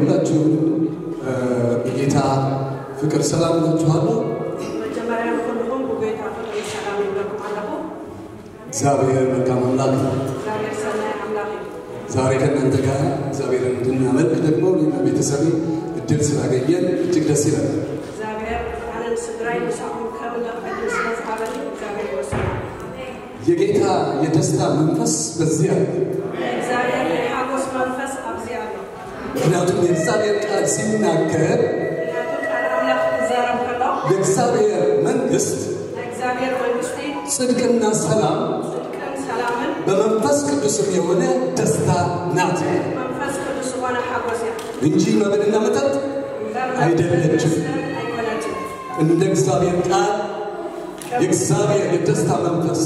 ሁላችሁንም በጌታ ፍቅር ሰላም እላችኋለሁ። መጀመሪያ ንኹልኹም ብጎይታ ፍቅሪ ሰላም ይብለኩም ኣለኹ። እግዚኣብሔር መልካም አምላክ ነው። እግዚኣብሔር ሰናይ ኣምላኽ እዩ። ዛሬ ከእናንተ ጋር እግዚአብሔርን እንድናመልክ ደግሞ እኔና ቤተሰቤ እድል ስላገኘን እጅግ ደስ ይላል። እግዚኣብሔር ኣነን ስድራይ ምሳኹም ከም እነኽብር ስለ ዝሃበኒ እግዚኣብሔር ይመስገን። የጌታ የደስታ መንፈስ በዚህ አለ። እግዚኣብሔር ናይ ሓጎስ መንፈስ ኣብዚ ኣሎ። ምክንያቱም የእግዚአብሔር ቃል ሲናገር ምክንያቱ ቃል ኣምላኽ ክዛረብ ከሎ የእግዚአብሔር መንግስት ናይ እግዚኣብሔር መንግስቲ ጽድቅና ሰላም ጽድቅን ሰላምን በመንፈስ ቅዱስም የሆነ ደስታ ናት። መንፈስ ቅዱስ ዝኾነ ሓጎስ እያ። እንጂ መብልና መጠጥ እምበር ኣይደለችም። መስተን ኣይኮነትን። እንደ እግዚአብሔር ቃል የእግዚአብሔር የደስታ መንፈስ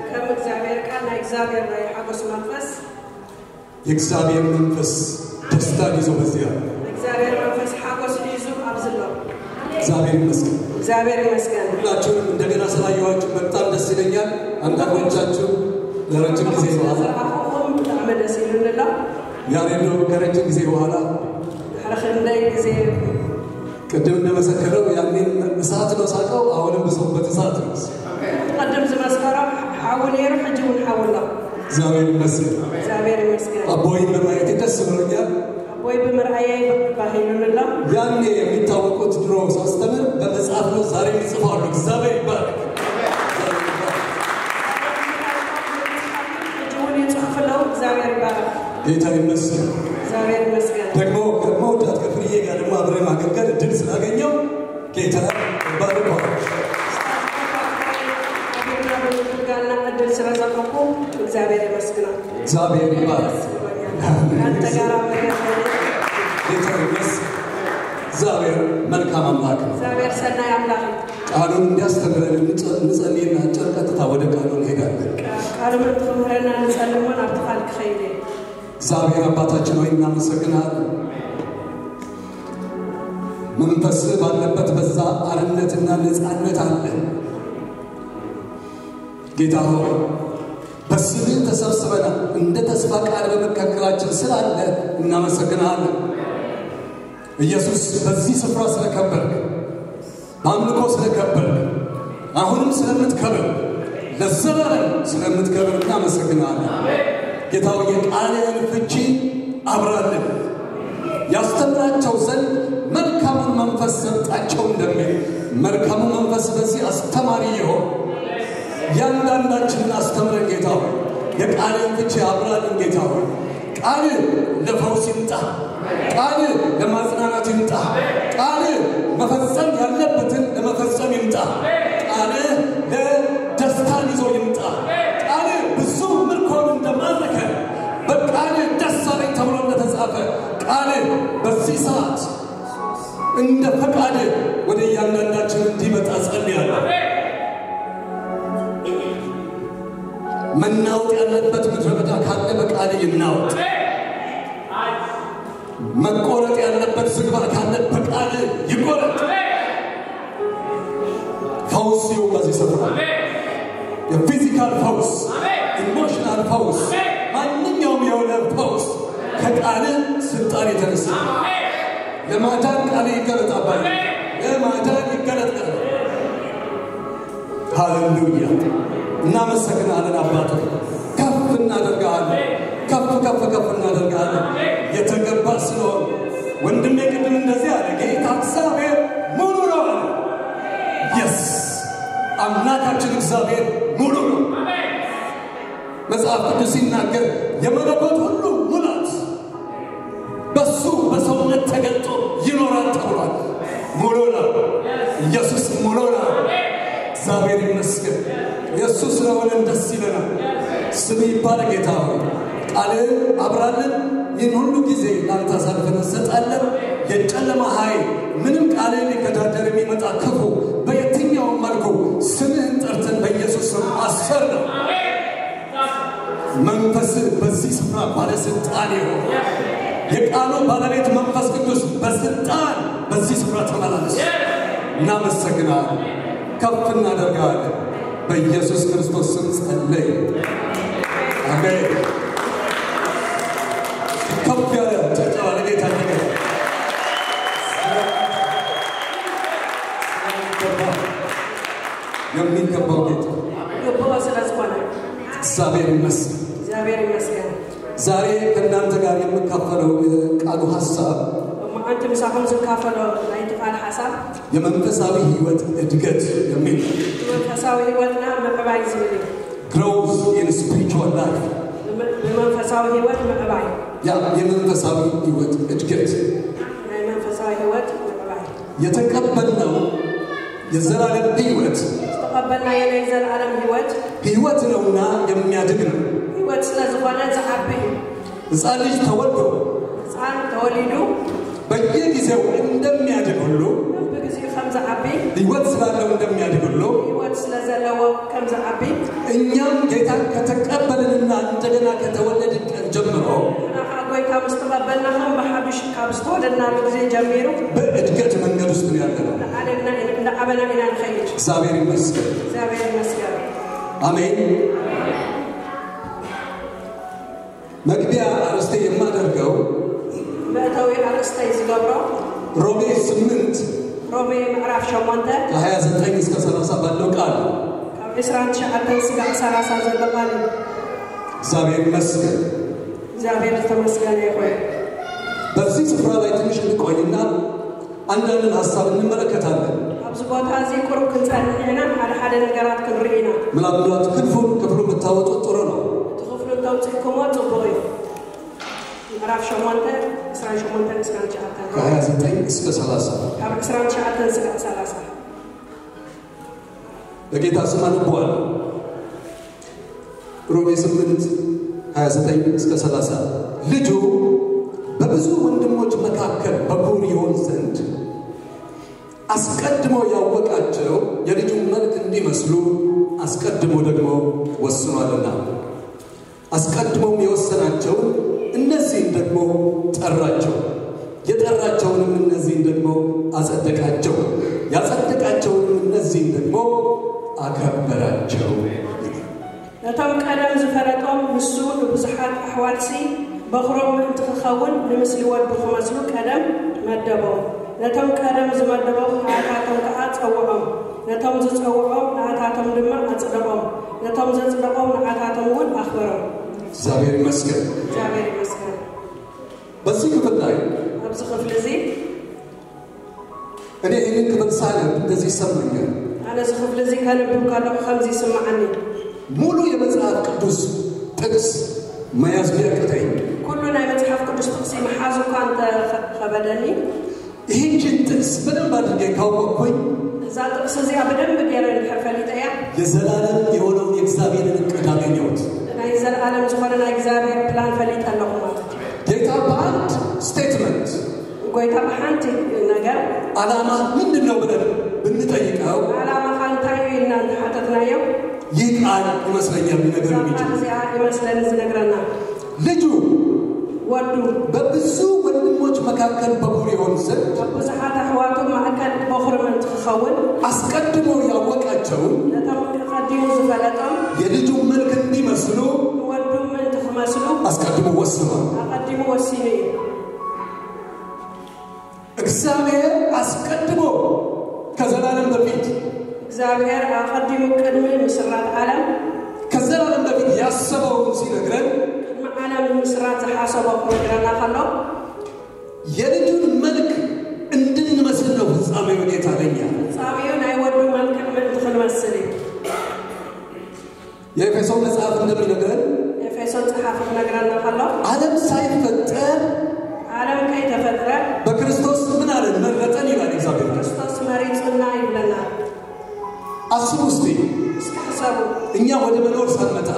ከም እግዚኣብሔር ቃል ናይ እግዚኣብሔር ናይ ሓጎስ መንፈስ የእግዚአብሔር መንፈስ ደስታ ይዞ በዚያ እግዚኣብሔር መንፈስ ሓጎስ ሒዙ ኣብዚ ኣሎ። እግዚአብሔር ይመስገን። እግዚኣብሔር ይመስገን። ሁላችሁንም እንደገና ስላየኋችሁ በጣም ደስ ይለኛል። አንዳንዶቻችሁ ለረጅም ጊዜ በኋላ ስለረኣኹኹም ብጣዕሚ ደስ ኢሉኒ ኣሎ። ያሬዶ ከረጅም ጊዜ በኋላ ድሕሪ ክንደይ ግዜ ቅድም እንደመሰከረው ያኔም እሳት ነው ሳቀው፣ አሁንም ብሶበት እሳት ነው። ቅድም ዝመስከሮ ሓዊ ነይሩ፣ ሕጂ እውን ሓዊ ኣሎ። እግዚአብሔር ይመስገን። እግዚኣብሔር ይመስገን። አቦይን በማየቴ ደስ ብሎኛል። ኣቦይ ብምርኣየይ ባህ ኢሉኒ ኣሎ። ያኔ የሚታወቁት ድሮ ሳስተምር በመጽሐፍ ነው፣ ዛሬ ይጽፋሉ። እግዚአብሔር ይባረክ። ሕጂ እውን ይጽሕፉ ኣለዉ። እግዚኣብሔር ይባረክ። ጌታ ይመስገን። እግዚኣብሔር ይመስገን። ደግሞ ከመወዳት ከፍርዬ ጋር ደግሞ አብሬ ማገልገል እድል ስላገኘው ጌታ ባርኳል። ኣቤትና ብምግልጋልና ዕድል ስለ ዘረከብኩ እግዚኣብሔር የመስግና። እግዚአብሔር ይባረክ። ደስ ብሎኛል። ካንተ ጋር መገናኘት ጌታ ይመስገን። እግዚአብሔር መልካም አምላክ ነው። እግዚኣብሔር ሰናይ ኣምላኽ እዩ። ቃሉን እንዲያስተምረን እንጸ- እንጸልይና አጭር ቀጥታ ወደ ቃሉ እንሄዳለን። ቃሉ ምእንቲ ክምህረና ንጸልይ እሞ ናብቲ ቃል ክኸይድ እየ። እግዚአብሔር አባታችን ሆይ እናመሰግናለን። መንፈስ ባለበት በዛ አርነትና ነጻነት አለ። ጌታ ሆይ በስምህ ተሰብስበናል። እንደ ተስፋ ቃል በመካከላችን ስላለ እናመሰግናለን። ኢየሱስ በዚህ ስፍራ ስለከበርክ በአምልኮ ስለከበርክ አሁንም ስለምትከብር ለዘላለም ስለምትከብር እናመሰግናለን። ጌታ ሆይ የቃልህን ፍቺ አብራልን ያስተምራቸው ዘንድ መልካሙን መንፈስ ሰጣቸው እንደሚል መልካሙ መንፈስ በዚህ አስተማሪ ይሆን። ያንዳንዳችንን አስተምረን ጌታ ሆይ የቃልህን ፍቺ አብራልን ጌታ ሆይ ቃል ለፈውስ ይምጣ። ቃል ለማጽናናት ይምጣ። ቃል መፈጸም ያለበትን ለመፈጸም ይምጣ። ቃል ለደስታን ይዞ ይምጣ። ቃል ብዙ ምርኮን እንደማረከ በቃል ደስ አለኝ ተብሎ እንደተጻፈ ቃል በዚህ ሰዓት እንደ ፈቃድ ወደ እያንዳንዳችን እንዲመጣ ጸልያለሁ። መናወጥ ያለበት ምድረ በዳ ካለ በቃል ይናወጥ። መቆረጥ ያለበት ዝግባ ካለ በቃል ይቆረጥ። ፈውስ ይሁን በዚህ ስፍራ። የፊዚካል ፈውስ፣ ኢሞሽናል ፈውስ፣ ማንኛውም የሆነ ፈውስ ከቃል ስልጣን የተነሳ ለማዳን ቃል ይገለጥ አባይ፣ ለማዳን ይገለጥ። ሃሌሉያ። እናመሰግናለን አባት፣ ከፍ እናደርጋለን። ከፍ ከፍ ከፍ እናደርጋለን። የተገባ ስለሆነ ወንድሜ ቅድም እንደዚህ አለ፣ ጌታ እግዚአብሔር ሙሉ ነው አለ። የስ አምላካችን እግዚአብሔር ሙሉ ነው። መጽሐፍ ቅዱስ ሲናገር የመለኮት ሁሉ ሙላት በሱ በሰውነት ተገልጦ ይኖራል ተብሏል። ሙሉ ነው ኢየሱስ፣ ሙሉ ነው። እግዚአብሔር ይመስገን። የእሱ ስለሆነን ደስ ይለናል። ስም ይባል ጌታ ሆይ ቃልህን አብራልን። ይህን ሁሉ ጊዜ ለአንተ አሳልፈን እንሰጣለን። የጨለማ ኃይል ምንም ቃልህን ሊገዳደር የሚመጣ ክፉ በየትኛውም መልኩ ስምህን ጠርተን በኢየሱስ ስም አሰር ነው። መንፈስ በዚህ ስፍራ ባለስልጣን ይሆን። የቃሉ ባለቤት መንፈስ ቅዱስ በስልጣን በዚህ ስፍራ ተመላለስ። እናመሰግናለን፣ ከፍ እናደርጋለን። በኢየሱስ ክርስቶስ ስም ጸለይ። አሜን። ከፍ ያለ ጭብጨባ ለጌታ ይሁን። የሚገባው ጌታ ይገባዋል። ስለዝኾነ እግዚአብሔር ይመስገን። እግዚአብሔር ይመስገን። ዛሬ ከእናንተ ጋር የምካፈለው የቃሉ ሐሳብ እሞ ኣንቲ ምሳኹም ዝካፈሎ ናይቲ ቃል ሓሳብ የመንፈሳዊ ህይወት እድገት የሚል ነው። መንፈሳዊ ህይወትና ምዕባይ ዝብል እዩ። Growth in spiritual life። ብመ- ብመንፈሳዊ ህይወት ምዕባይ። ያ የመንፈሳዊ ህይወት እድገት ናይ መንፈሳዊ ህይወት ምዕባይ። የተቀበልነው የዘላለም ህይወት ዝተቐበልናዮ ናይ ዘለኣለም ህይወት ህይወት ነውና የሚያድግ ነው። ህይወት ስለ ዝኾነ ዝዓቢ እዩ። ህፃን ልጅ ተወልዶ ህፃን ተወሊዱ በየጊዜው እንደሚያድግ ሁሉ ብግዜኡ ከም ዝዓቢ ህይወት ስላለው እንደሚያድግ ሁሉ ህይወት ስለ ዘለዎ ከም ዝዓቢ እኛም ጌታን ከተቀበልንና እንደገና ከተወለድን ቀን ጀምሮ ንሕና ከዓ ጎይታ ምስ ተቐበልና ከም ብሓዱሽ ካብ ዝተወለድናሉ ግዜ ጀሚሩ በእድገት መንገድ ውስጥ ነው ያለነው። እናዓበና ኢና ንኸይድ። እግዚአብሔር ይመስገን። እግዚኣብሔር ይመስገን። አሜን። መግቢያ አርእስቴ የማደርገው መእተዊ ኣርእስተይ ዝገብሮ ሮሜ ስምንት ሮሜ ምዕራፍ ሸሞንተ ከ29 እስከ 30 ባለው ቃል ካብ ዕስራን ትሽዓተን ስጋዕ ሰላሳ ዘሎ ቃል እዩ። እግዚአብሔር ይመስገን። እግዚኣብሔር ዝተመስገነ ይኹን። በዚህ ስፍራ ላይ ትንሽ እንቆይና አንዳንድ ሀሳብ እንመለከታለን። ኣብዚ ቦታ እዚ ቁሩብ ክንጸንሕ ኢና፣ ሓደ ሓደ ነገራት ክንርኢ ኢና። ምናልባት ክፍሉን ክፍሉን ብታወጡት ጥሩ ነው። እቲ ክፍሉ እንተውፅእኩሞ ጽቡቕ እዩ። ምዕራፍ ሸሞንተ ዕስራን ሸሞንተን እስካን ትሽዓተን ከ29 እስከ 30 ካብ ዕስራን ትሽዓተን ስጋዕ ሰላሳ በጌታ ስም አንብበዋለሁ። ሮሜ ስምንት ሃያ ዘጠኝ እስከ ሠላሳ ልጁ በብዙ ወንድሞች መካከል በኩር ይሆን ዘንድ አስቀድሞ ያወቃቸው የልጁን መልክ እንዲመስሉ አስቀድሞ ደግሞ ወስኗልና። አስቀድሞም የወሰናቸውን እነዚህን ደግሞ ጠራቸው፣ የጠራቸውንም እነዚህን ደግሞ አጸደቃቸው፣ ያጸደቃቸውንም እነዚህን ደግሞ አከበራቸው። ነቶም ቀደም ዝፈለጦም ንሱ ንብዙሓት ኣሕዋትሲ በኹሮም ምእንቲ ክኸውን ንምስሊ ወዱ ክመስሉ ቀደም መደቦም። ነቶም ቀደም ዝመደቦም ንኣታቶም ከኣ ጸውዖም። ነቶም ዝጸውዖም ንኣታቶም ድማ ኣጽደቖም። ነቶም ዘጽደቖም ንኣታቶም እውን ኣኽበሮም። እግዚኣብሔር ይመስገን። እግዚኣብሔር ይመስገን። በዚህ ክፍል ላይ ኣብዚ ክፍሊ እዚ እኔ ይህንን ክፍል ሳነብ እንደዚህ ይሰማኛል። ኣነ እዚ ክፍሊ እዚ ከንብብ ከለኹ ከምዚ ይስምዓኒ። ሙሉ የመጽሐፍ ቅዱስ ጥቅስ መያዝ ቢያቅተኝ ኩሉ ናይ መጽሓፍ ቅዱስ ጥቕሲ ምሓዝ እኳ እንተኸበደኒ ይህችን ጥቅስ በደንብ አድርጌ ካወቅኩኝ እዛ ጥቕሲ እዚኣ ብደንብ ገይረ እንድሕር ፈሊጠያ የዘላለም የሆነውን የእግዚአብሔርን እቅድ አገኘሁት። ናይ ዘለኣለም ዝኾነ ናይ እግዚኣብሔር ፕላን ፈሊጠ ኣለኹ ማለት እዩ። ጌታ በአንድ ስቴትመንት ጎይታ ብሓንቲ ነገር ዓላማ ምንድን ነው ብለን ብንጠይቀው ዓላማኻ እንታይ እዩ ኢልና እንተሓተትናዮ ይህ ቃል ይመስለኛል ሊነግር እዛ የሚችል ቃል እዚኣ ይመስለኒ ዝነግረና። ልጁ ወዱ በብዙ ወንድሞች መካከል በኩር ይሆን ዘንድ ኣብ ብዙሓት ኣሕዋቱ ማእከል በኹሪ ምእንቲ ክኸውን ኣስቀድሞ ያወቃቸውን ነቶም ቀዲሙ ዝፈለጦም የልጁ መልክ እንዲመስሉ ንወዱ ምእንቲ ክመስሉ ኣስቀድሞ ወስኗል። ኣቐዲሙ ወሲኑ እዩ። እግዚአብሔር አስቀድሞ ከዘላለም በፊት እግዚኣብሔር ኣቐዲሙ ቅድሚ ምስራት ዓለም ከዘላለም በፊት ያሰበውን ሲነግረን ቅድሚ ዓለም ምስራት ዝሓሰቦ ክነግረና ከሎ የልጁን መልክ እንድንመስል ነው ፍጻሜው ጌታ ለኛ። ፍጻሜው ናይ ወዱ መልክዕ ምእንቲ ክንመስል እዩ። የኤፌሶን መጽሐፍ እንደሚነግረን ኤፌሶን ጸሓፊ ክነግረና ከሎ ዓለም ሳይፈጠር ዓለም ከይተፈጥረ በክርስቶስ ምን አለን መረጠን ይላል እግዚአብሔር። ክርስቶስ መሪጹና ይብለና። አስቡ እስቲ እስኪ ሕሰቡ። እኛ ወደ መኖር ሳንመጣ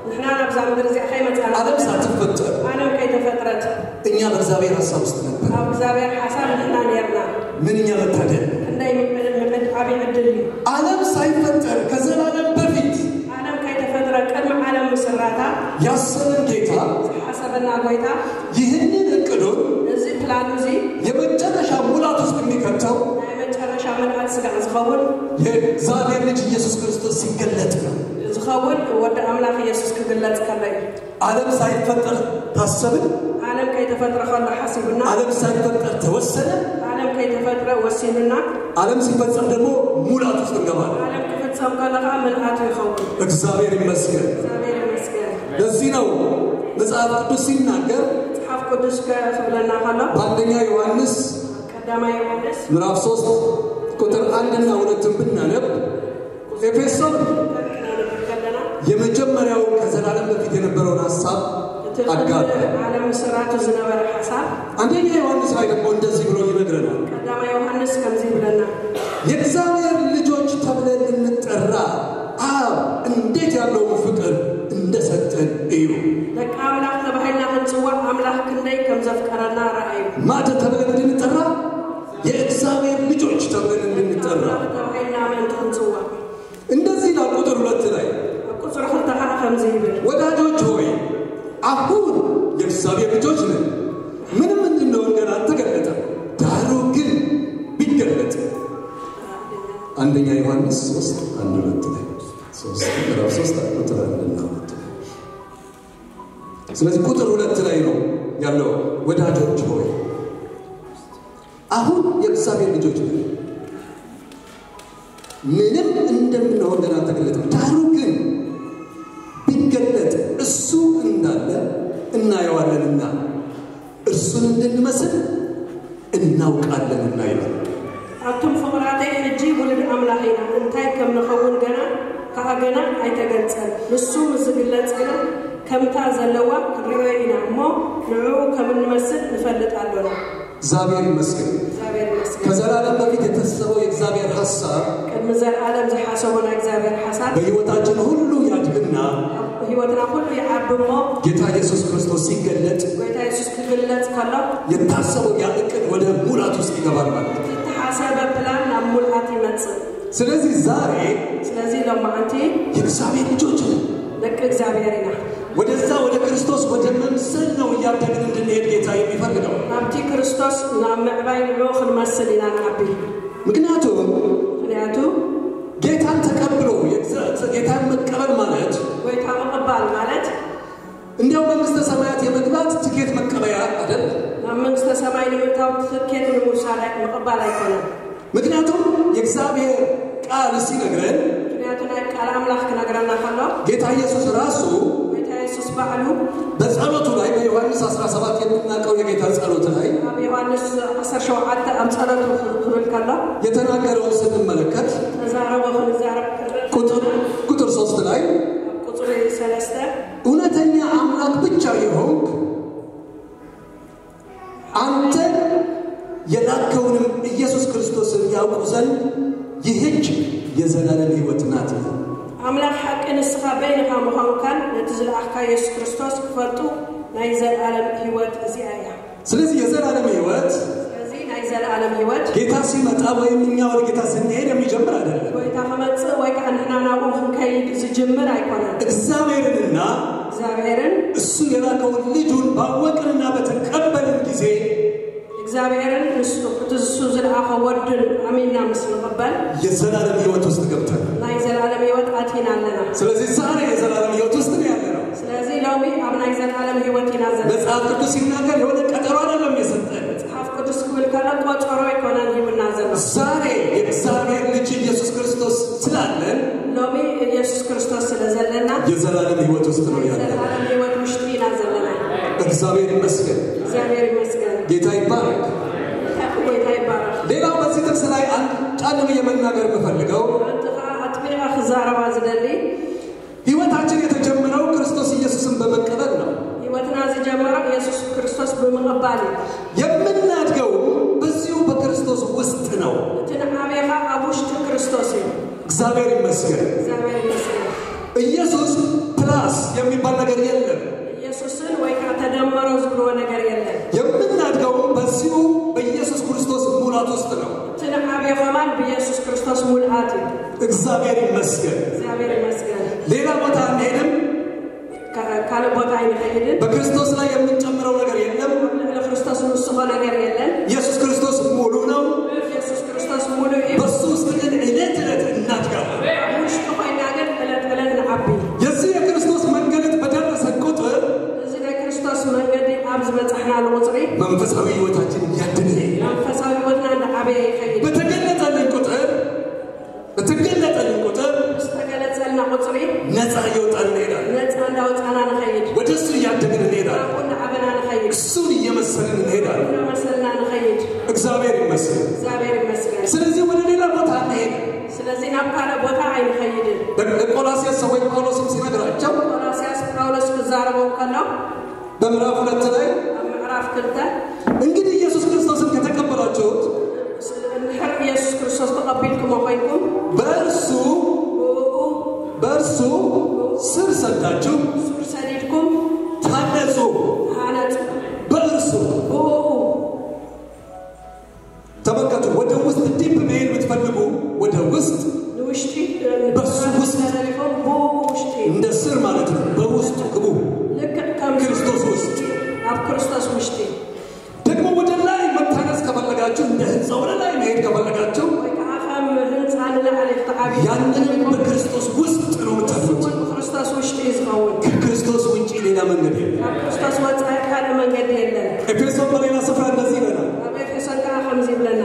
ንሕና ናብዛ ምድሪ እዚኣ ከይመጻና ዓለም ሳትፈጠር ዓለም ከይተፈጥረት እኛ በእግዚአብሔር ሐሳብ ውስጥ ነበር። ኣብ እግዚኣብሔር ሓሳብ ንሕና ነርና። ምንኛ መታደል! ክንደይ ምዕድ ዓብዪ ዕድል እዩ። ዓለም ሳይፈጠር ከዘላለም በፊት ዓለም ከይተፈጥረ ቅድሚ ዓለም ምስራታ ያሰበን ጌታ ዝሓሰበና ጎይታ ይህንን እቅዱን እዚ ፕላኑ እዚ የመጨረሻ ሙላት ውስጥ የሚከተው ናይ መጨረሻ መልኣት ስጋዕ ዝኸውን የእግዚአብሔር ልጅ ኢየሱስ ክርስቶስ ሲገለጥ ነው። ዝኸውን ወዲ ኣምላኽ ኢየሱስ ክግለጽ ከሎ እዩ። ዓለም ሳይፈጠር ታሰብን ዓለም ከይተፈጥረ ከሎ ሓሲቡና። ዓለም ሳይፈጠር ተወሰነ። ዓለም ከይተፈጥረ ወሲኑና። ዓለም ሲፈጸም ደግሞ ሙላት ውስጥ እንገባለን። ዓለም ክፍጸም ከሎ ከዓ ምልኣቱ ይኸውን። እግዚአብሔር ይመስገን። እግዚኣብሔር ይመስገን። ለዚህ ነው መጽሐፍ ቅዱስ ሲናገር መጽሓፍ ቅዱስ ከ- ክብለና ከሎ በአንደኛ ዮሐንስ ቀዳማይ ዮሐንስ ምዕራፍ ሶስት ቁጥር አንድና ሁለትን ብናነብ ኤፌሶን ከለና የመጀመሪያው ከዘላለም በፊት የነበረውን ሐሳብ እቲ አጋባ። ቅድሚ ዓለም ምስራቱ ዝነበረ ሓሳብ አንደኛ ዮሐንስ ላይ ደግሞ እንደዚህ ብሎ ይነግረናል። ቀዳማይ ዮሐንስ ከምዚ ይብለና። የእግዚአብሔር ልጆች ተብለን ልንጠራ አብ እንዴት ያለውን ፍቅር እንደሰጠን እዩ። ደቂ ኣምላኽ ተባሂልና ክንጽዋዕ ኣምላኽ ክንደይ ከም ዘፍቀረና ረኣዩ። ማን ተብለን እንድንጠራ? የእግዚአብሔር ልጆች ተብለን እንድንጠራ። ኣምላኽ ተባሂልና ምእንቲ ክንጽዋዕ። እንደዚህ ይላል ቁጥር ሁለት ላይ ኣብ ቁፅሪ ክልተ ከዓ ከምዚ ይብል። ወዳጆች ሆይ አሁን የእግዚአብሔር ልጆች ነን። ምንም እንድንሆን ገና አልተገለጠም። ዳሩ ግን ቢገለጥ አንደኛ ዮሐንስ ሶስት አንድ ሁለት ላይ ሶስት ምዕራፍ ሶስት ቁጥር አንድና ሁለት ላይ ስለዚህ ቁጥር ሁለት ላይ ነው ያለው። ወዳጆች ሆይ አሁን የእግዚአብሔር ልጆች ነን። ምንም እንደምንሆን ገና አልተገለጠም። ዳሩ ግን ቢገለጥ እሱ እንዳለ እናየዋለንና እርሱን እንድንመስል እናውቃለንና ይላል። ኣቱም ፍቕራተይ ሕጂ ውሉድ ኣምላኽ ኢና፣ እንታይ ከም ንኸውን ገና ከዓ ገና ኣይተገልጸን። ንሱ ምስ ዝግለጽ ግና ከምታ ዘለዋ ክንርእዮ ኢና እሞ ንዕኡ ከም እንመስል ንፈልጥ ኣሎና። እግዚአብሔር ይመስገን። እግዚኣብሔር ይመስገን። ከዘላለም በፊት የታሰበው የእግዚአብሔር ሐሳብ ቅድሚ ዘልኣለም ዝሓሰቦ ናይ እግዚኣብሔር ሓሳብ በሕይወታችን ሁሉ ያድግና ኣብ ህይወትና ኩሉ ይዓቢ እሞ ጌታ ኢየሱስ ክርስቶስ ሲገለጥ ጎይታ የሱስ ክግለጽ ከሎ የታሰበው ያ እቅድ ወደ ሙላት ውስጥ ይገባል ማለት ነው። ዝተሓሰበ ፕላን ናብ ሙልኣት ይመጽእ። ስለዚህ ዛሬ ስለዚ ሎማዓንቲ የእግዚአብሔር ልጆች ነን። ደቂ እግዚኣብሔር ኢና። ወደዛ ወደ ክርስቶስ ወደ መምሰል ነው እያደግን እንድንሄድ ጌታ የሚፈልገው። ናብቲ ክርስቶስ ናብ ምዕባይ ንዕኡ ክንመስል ኢና ንዓቢ። ምክንያቱም ምክንያቱ ጌታን ተቀብሎ የእግዚአ- ጌታን መቀበል ማለት ጎይታ ምቕባል ማለት እንዲያው መንግስተ ሰማያት የመግባት ትኬት መቀበያ አይደለም። ናብ መንግስተ ሰማይ ንምእታው ትኬት ንምውሳድ ምቕባል ኣይኮነን። ምክንያቱም የእግዚአብሔር ቃል ሲነግረን ምክንያቱ ናይ ቃል ኣምላኽ ክነግረና ከሎ ጌታ ኢየሱስ ራሱ ጎይታ የሱስ ባዕሉ በጸሎቱ ላይ በዮሐንስ አስራ ሰባት የምናውቀው የጌታ ጸሎት ላይ ኣብ ዮሃንስ ዓሰርተ ሸውዓተ ኣብ ጸሎቱ ክብል ከሎ የተናገረውን ስንመለከት ተዛረቦ ክንዛረብ ከለና ቁጥር ቁጥር ሶስት ላይ ቁፅሪ ሰለስተ እውነተኛ አምላክ ብቻ የሆንክ አንተ የላከውንም ኢየሱስ ክርስቶስን ያውቁ ዘንድ ይህች የዘላለም ሕይወት ናት። ኣምላኽ ሓቂ ንስኻ በይንኻ ምዃንካን ነቲ ዝለኣኽካ የሱስ ክርስቶስ ክፈልጡ ናይ ዘለኣለም ህይወት እዚኣ እያ። ስለዚህ የዘላለም ሕይወት ስለዚ ናይ ዘለኣለም ህይወት ጌታ ሲመጣ ወይም እኛ ወደ ጌታ ስንሄድ የሚጀምር አይደለም። ጎይታ ክመፅእ ወይ ከዓ ንሕና ናብኡ ክንከይድ ዝጅምር ኣይኮነን። እግዚአብሔርንና እግዚኣብሔርን እሱ የላከውን ልጁን ባወቅንና በተቀበልን ጊዜ እግዚኣብሔርን ንሱ እቲ ንሱ ዝለኣኸ ወዱን ኣሚንና ምስ ንቕበል የዘላለም ሕይወት ውስጥ ገብተናል። ናይ ዘለኣለም ህይወት ኣቲና ኣለና። ስለዚህ ዛሬ የዘላለም ሕይወት ውስጥ ነው ያለነው። ስለዚ ሎሚ ኣብ ናይ ዘለኣለም ህይወት ኢና ዘለና። መጽሐፍ ቅዱስ ሲናገር የሆነ ቀጠሮ አይደለም የሰጠን። መጽሓፍ ቅዱስ ክብል ከሎ ቆፀሮ ኣይኮነን ሂቡና ዘሎ። ዛሬ የእግዚአብሔር ልጅ ኢየሱስ ክርስቶስ ስላለን ሎሚ ኢየሱስ ክርስቶስ ስለ ዘለና የዘላለም ሕይወት ውስጥ ነው ያለነው። ዘለኣለም ህይወት ውሽጢ ኢና ዘለና። እግዚአብሔር ይመስገን። እግዚኣብሔር ይመስገን። ጌታ ይባረክ። ጎይታ ይባረክ። ሌላው በዚህ ጥቅስ ላይ አንድ ጫን ብዬ መናገር የምፈልገው ኣንቲ ከዓ ኣጥቢቐ ክዛረባ ዝደሊ ሕይወታችን የተጀመረው ክርስቶስ ኢየሱስን በመቀበል ነው። ህይወትና ዝጀመረ ኢየሱስ ክርስቶስ ብምቕባል እዩ። የምናድገው በዚሁ በክርስቶስ ውስጥ ነው። እቲ ንዓብኻ ኣብ ውሽጢ ክርስቶስ እዩ። እግዚአብሔር ይመስገን። እግዚኣብሔር ይመስገን። ኢየሱስ ፕላስ የሚባል ነገር የለም። ኢየሱስን ወይ ከዓ ተደመሮ ዝብልዎ ነገር የለን። የምናድገው በዚሁ በኢየሱስ ክርስቶስ ሙላት ውስጥ ነው። እቲ ንዓብዮ ከማን ብኢየሱስ ክርስቶስ ሙልኣት እዩ። እግዚአብሔር ይመስገን። እግዚኣብሔር ይመስገን። ሌላ ቦታ አንሄድም። ካ- ካልእ ቦታ ኣይንኸይድን። በክርስቶስ ላይ የምንጨምረው ነገር የለም። ኣብ ልዕሊ ክርስቶስ ንውስኾ ነገር የለን። ኢየሱስ ክርስቶስ ሙሉ ነው። ኢየሱስ ክርስቶስ ሙሉእ እዩ። በሱ ውስጥ ግን ዕለት ዕለት እናድጋለን። ኣብ ውሽጢ ኮይና ግን ዕለት ዕለት ንዓቢ። የዚህ የክርስቶስ መገለጥ በደረሰ ቁጥር ስለዚ ናብ ካልእ ቦታ ኣይንኸይድን። ለቆላሲያስ ሰዎች ጳውሎስም ሲነግራቸው ቆላስያስ ጳውሎስ ክዛረቦም ከሎ በምዕራፍ ሁለት ላይ ኣብ ምዕራፍ ክልተ እንግዲህ ኢየሱስ ክርስቶስን ከተቀበላችሁት እንድሕር ኢየሱስ ክርስቶስ ተቐቢልኩሞ ኮይንኩም በእርሱ ብኡ በእርሱ ስር ሰዳችሁ ሱር ሰዲድኩም ታነጹ። ተሃነጹ። በእርሱ ብኡ ተመልከቱ። ወደ ውስጥ ዲፕ መሄድ ብትፈልጉ ወደ ውስጥ ንውሽጢ በሱ ውስጥ ተደሪፎም ብኡ ውሽጢ እንደ ስር ማለት ነው። በውስጡ ግቡ። ልክዕ ከም ክርስቶስ ውስጥ ኣብ ክርስቶስ ውሽጢ ደግሞ ወደ ላይ መታነጽ ከፈለጋችሁ፣ እንደ ህንፃ ወደ ላይ መሄድ ከፈለጋችሁ ወይ ከዓ ከም ህንፃ ንላዕሊ ክትዓብዩ ያንንም በክርስቶስ ውስጥ ነው የምታደርጉት። እውን ብክርስቶስ ውሽጢ እዩ ዝኸውን። ከክርስቶስ ውጪ ሌላ መንገድ የለም። ካብ ክርስቶስ ወፃኢ ካልእ መንገዲ የለን። ኤፌሶን በሌላ ስፍራ እንደዚህ ይለናል፣ ኣብ ኤፌሶን ከዓ ከምዚ ይብለና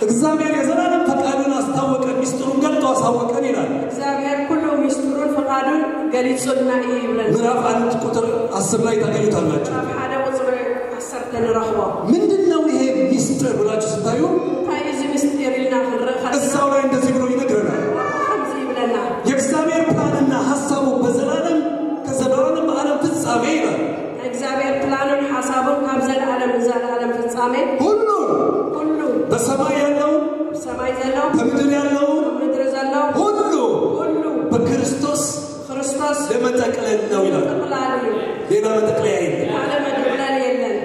እግዚአብሔር የዘላለም ፈቃዱን አስታወቀ፣ ሚስጥሩን ገልጦ አሳወቀን ይላል። እግዚኣብሔር ኩሉ ሚስጥሩን ፍቓዱን ገሊጹልና እዩ ይብለና። ምዕራፍ አንድ ቁጥር አስር ላይ ታገኙታላችሁ። ኣብ ሓደ ቁፅሪ ዓሰርተ ንረኽቦ። ምንድን ነው ይሄ ሚስጥር ብላችሁ ስታዩ እንታይ እዩ እዚ ምስጢር ኢልና ክንርኢ ከለና እዛው ላይ እንደዚህ ብሎ ይነግረናል። ከምዚ ይብለና የእግዚአብሔር ፕላንና ሀሳቡ በዘላለም ከዘላለም በዓለም ፍጻሜ ይላል። እግዚኣብሔር ፕላኑን ሓሳቡን ካብ ዘለኣለም ንዘለኣለም ፍጻሜ ሁሉ ኩሉ በሰማይ ያለው ሰማይ ዘሎ በምድር ያለው ምድሪ ዘሎ ሁሉ ኩሉ በክርስቶስ ክርስቶስ ለመጠቅለል ነው ይላል። ጥቕላል እዩ። ሌላ መጠቅለያ የለም። ካልእ መጠቕለል የለን።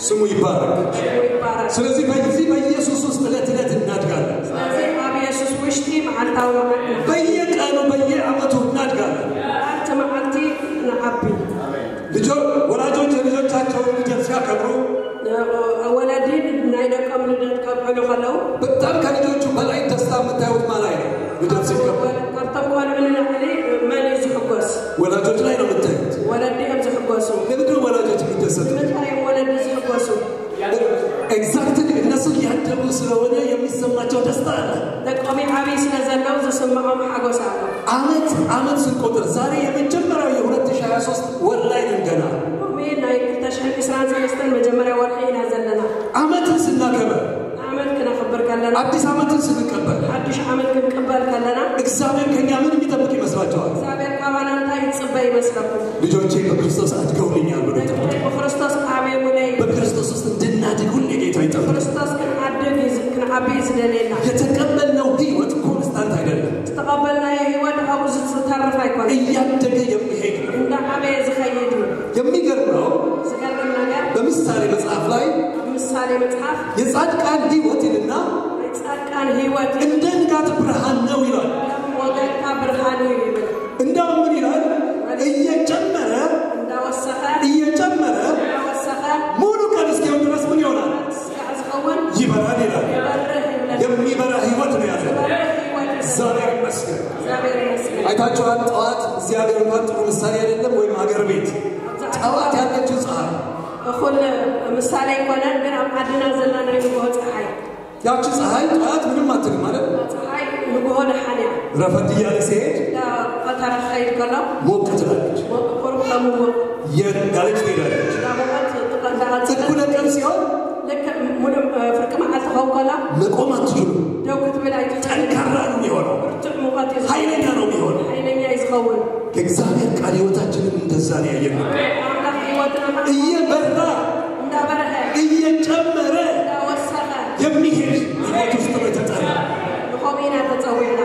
ስሙ ይባረክ። ስሙ ይባረክ። ስለዚህ በዚህ በኢየሱስ ውስጥ ዕለት ዕለት እናድጋለን። ስለዚ ኣብ የሱስ ውሽጢ መዓልታዊ መዓልቲ በየቀኑ በየዓመቱ እናድጋለን። መዓልቲ መዓልቲ ንዓቢ። ልጆ ወላጆች የልጆቻቸውን ልደት ሲያከብሩ ወለዲ ናይ ደቆም ልደት ከብዕሉ ከለዉ በጣም ከልጆቹ በላይ ደስታ የምታዩት ማን ላይ ነው? ልደት ሲከበር ካብቶም ቆልዑ ንላዕሊ መን እዩ ዝሕጎስ? ወላጆች ላይ ነው የምታዩት። ወለዲ እዮም ዝሕጎሱ። ለምንድን ነው ወላጆች የሚደሰቱት? ንምንታይ እዮም ወለዲ ዝሕጎሱ? ኤግዛክትሊ እነሱ እያደጉ ስለሆነ የሚሰማቸው ደስታ አለ። ደቆም ይዓብይ ስለ ዘለዉ ዝስምዖም ሓጎስ ኣሎ። አመት አመት ስንቆጥር ዛሬ የመጀመሪያው የ2023 ወር ላይ ነን ገና። ሎሚ ናይ ክልተ ሽሕን ዕስራን ሰለስተን መጀመርያ ወርሒ ኢና ዘለና። አመትን ስናከብር ዓመት ክነኽብር ከለና አዲስ አመትን ስንቀበል ሓድሽ ዓመት ክንቅበል ከለና እግዚአብሔር ከኛ ምን የሚጠብቅ ይመስላችኋል? እግዚኣብሔር ካባና እንታይ ይፅበ ይመስለኩም? ልጆቼ በክርስቶስ አድገውልኛል ብሎ ይጠብቃል። ብክርስቶስ ዓብየሙለይ በክርስቶስ ውስጥ እንድናድግ ሁሌ ጌታ ይጠብቃል። ክርስቶስ ክንዓድግ እዩ ዝ- ክንዓቢ እዩ ዝደልየና። የተቀበልነው ህይወት ኮንስታንት አይደለም። ዝተቐበልናዮ ህይወት ኣብኡ ዝተርፍ ኣይኮነ። እያደገ የሚሄድ ነው። እንዳዓበየ ዝኸይድ እዩ። የሚገርመው ዝገርም ነገር በምሳሌ መጽሐፍ ላይ ኣብ ምሳሌ መጽሓፍ የጻድቃን ህይወት ይልና ናይ ጻድቃን ህይወት እንደ ንጋት ብርሃን ነው ይላል። ከም ወገግታ ብርሃን እዩ ይብል። እንዳውም ምን ይላል? እየጨመረ እንዳወሰኸ እየጨመረ እንዳወሰኸ ሙሉ ቀን እስኪሆን ድረስ ምን ይሆናል? ስጋዕ ዝኸውን ይበራል ይላል። ይበርህ ይብለና። የሚበራ ህይወት ነው ያለው። ይበርህ ህይወት እዩ። እግዚአብሔር ይመስገን። እግዚኣብሔር ይመስገን። አይታችኋል። ጠዋት እዚህ ሀገር እንኳን ጥሩ ምሳሌ አይደለም፣ ወይም ሀገር ቤት ጠዋት ያለችው ፀሐይ እኹል ምሳሌ ኣይኮነን፣ ግን ኣብ ዓድና ዘላ ናይ ንግሆ ፀሓይ ያቺ ፀሐይ ጠዋት ምንም አትልም ማለት ፀሓይ ንግሆ ደሓን እያ። ረፈድ እያለ ሲሄድ ፈተረ ክኸይድ ከሎ ሞቅ ትላለች። ቁሩብ ከምሞቅ እያለች ትሄዳለች። እንዳሞቐት ትቐዳቐፅ እኩለ ቀን ሲሆን ልክዕ ሙሉእ ፍርቂ መዓልቲ ክኸውን ከላ መቆም አትችሉም። ደው ክትብል ኣይትኽእል። ጠንካራ ነው የሚሆነው። ብርቱዕ ሙቐት እዩ። ኃይለኛ ነው የሚሆነው። ሓይለኛ እዩ ዝኸውን። የእግዚአብሔር ቃል ህይወታችንን እንደዛ ነው ያየነው። ኣምላኽ ህይወትና እየበራ እንዳበረሀ እየጨመረ እንዳወሰኸ የሚሄድ ህይወት ውስጥ ነው የተጠራ። ንኸምኡ ኢና ተፀዊዕና።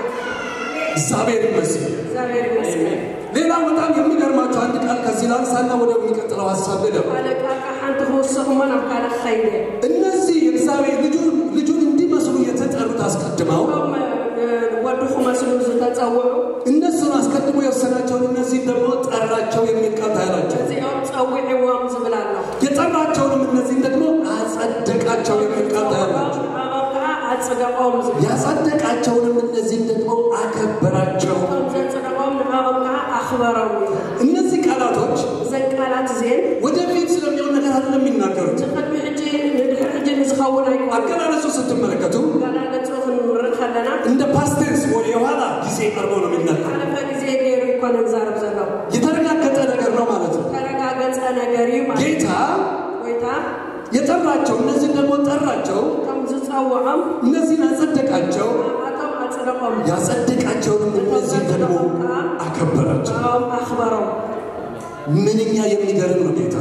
እግዚአብሔር ይመስገን። እግዚኣብሔር ይመስገን። ሌላው በጣም የሚገርማቸው አንድ ቃል ከዚህ ላንሳና ወደ የሚቀጥለው ሀሳብ ልደው። ካልእ ቃል ሓንቲ ክውስኽ እሞ ናብ ካልእ ክኸይድ እየ። እነዚህ የእግዚአብሔር ልጁን ልጁን እንዲመስሉ የተጠሩት አስቀድመው እቶም ወዱ ክመስሉ ዝተፀውዑ እነሱን አስቀድሞ የወሰናቸውን እነዚህን ደግሞ ጠራቸው የሚል ቃል ታያላቸው። እዚኦም ፀዊዕዎም ዝብል ኣሎ። የጠራቸውንም እነዚህን ደግሞ አጸደቃቸው የሚል ቃል ታያላቸው። ንዕኦም ከዓ ኣፅደቆም ዝብል ያጸደቃቸውንም እነዚህን ደግሞ አከበራቸው። እቶም ዘፅደቆም ንዕኦም ከዓ ኣኽበሮም ይብል። እነዚህ ቃላቶች እዘን ቃላት እዚአን ወደፊት ስለሚሆን ነገር አይደለም የሚናገሩት። ንቅድሚ ሕጂ ንድሕሪ ሕጂ ንዝኸውን ኣይኮነን። አገላለጹ ስትመለከቱ ኣገላለጹ ክንርኢ ከለና እንደ ፓስት ቴንስ ወይ የኋላ ጊዜ ቀርቦ ነው የሚናገሩ። ሓለፈ ግዜ ገይሩ ኣይኮነን ዛረብ ዘሎ። የተረጋገጠ ነገር ነው ማለት ነው። ተረጋገጸ ነገር እዩ ማለት ጌታ ጎይታ የጠራቸው እነዚህን ደግሞ ጠራቸው፣ ከም ዝጸውዖም እነዚህን አጸደቃቸው። ኣቶም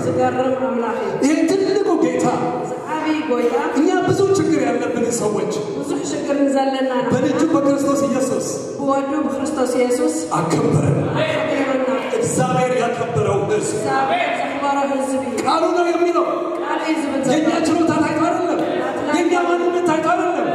ዝገርም ኣምላኽ እዩ። ይሄ ትልቁ ጌታ እዚ ዓብዪ ጎይታ እኛ ብዙ ችግር ያለብን ሰዎች ብዙሕ ሽግር ንዘለና ኢና። በልጁ በክርስቶስ ኢየሱስ ብወዱ ብክርስቶስ ኢየሱስ አከበረን። ኣኽቢሩና። እግዚአብሔር ያከበረው ሕዝብ እግዚኣብሔር ዘኽበሮ ህዝቢ እዩ። ቃሉ ነው የሚለው። ቃሉ እዩ ዝብል የእኛ ዘሎ። ችሎታ ታይቶ አይደለም፣ የእኛ ማንነት ታይቶ አይደለም፣